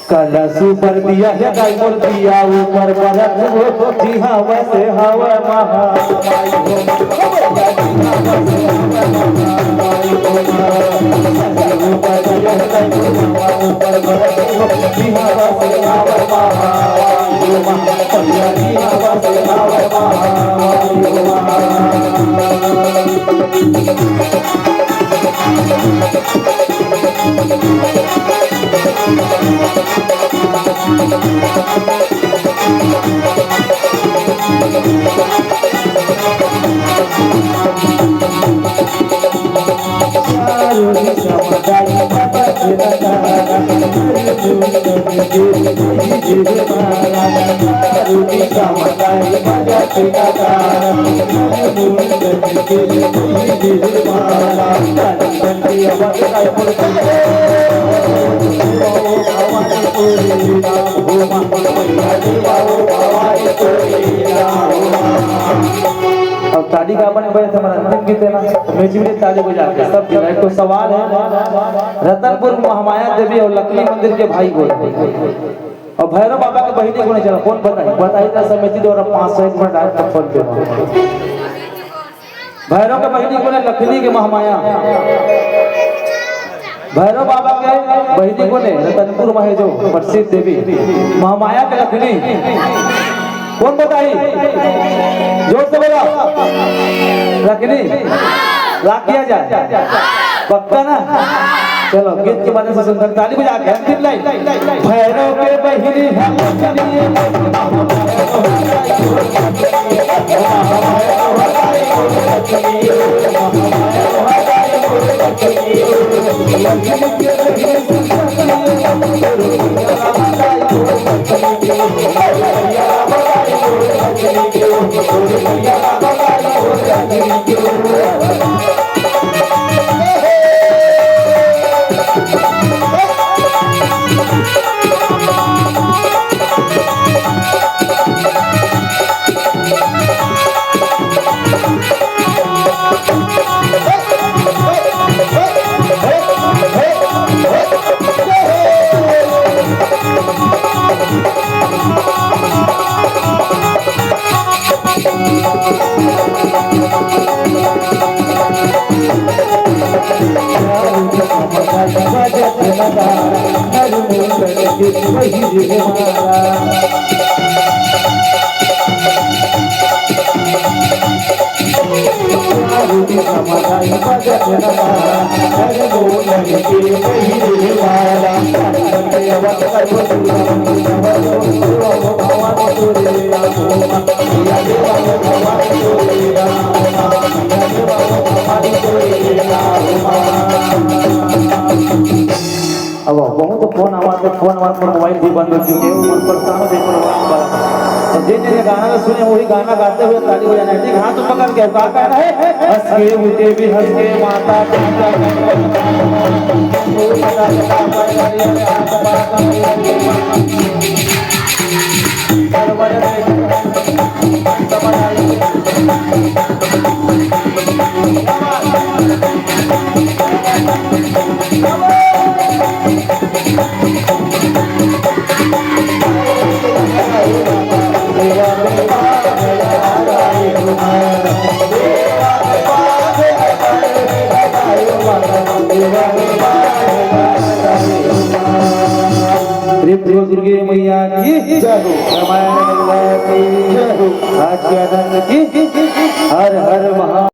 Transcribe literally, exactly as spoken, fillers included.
कलश ऊपर दिया हे दाई मोर, दिया ऊपर बरत हो, जी हवय से हवय महामाई हो। ऊपर दिया हे दाई मोर, ऊपर बरत हो, जी हवय से हवय महामाई हो। अब ताली का अपन बजे थे, हमारा अंतिम गीत है ना, तो म्यूजिक में ताली बजा के सब जना। एक तो सवाल है, रतनपुर महामाया देवी और लकली मंदिर के भाई बोल, और भैरव बाबा के बहिनी कोन हे? चला, कोन बताही? बताही त समिति द्वारा पाँच सौ एक मिनट आए, तब फोन पे। भैरव के बहिनी कोन हे? लखनी के महामाया। भैरव बाबा के बहिनी कोन हे? रतनपुर में हे जो प्रसिद्ध देवी महामाया के लखनी। कोन बताही? जोर से बोला। लखनी। ला किया जाए। पक्का ना? चलो, गीत के माध्यम से सुंदर ताली बजा के अंतिम लाइन। भैरव के बहिनी हम अब बहुत फोन आवा थे, फोन आवा, मोर मोबाइल भी बंद हो चुके हे, मन परेशान हो जाए प्रोग्राम वाला। तो जे जे गाना ला सुने, वही गाना गाते हुए ताली बजाना है, ठीक? हाथ ऊपर करके, का कहना है? हंस के उठे भी हंस के माता पिता। प्रेम से बोल दुर्गे मैया की जय हो। रामायण मैया की जय हो। आज के आनंद की हर हर महा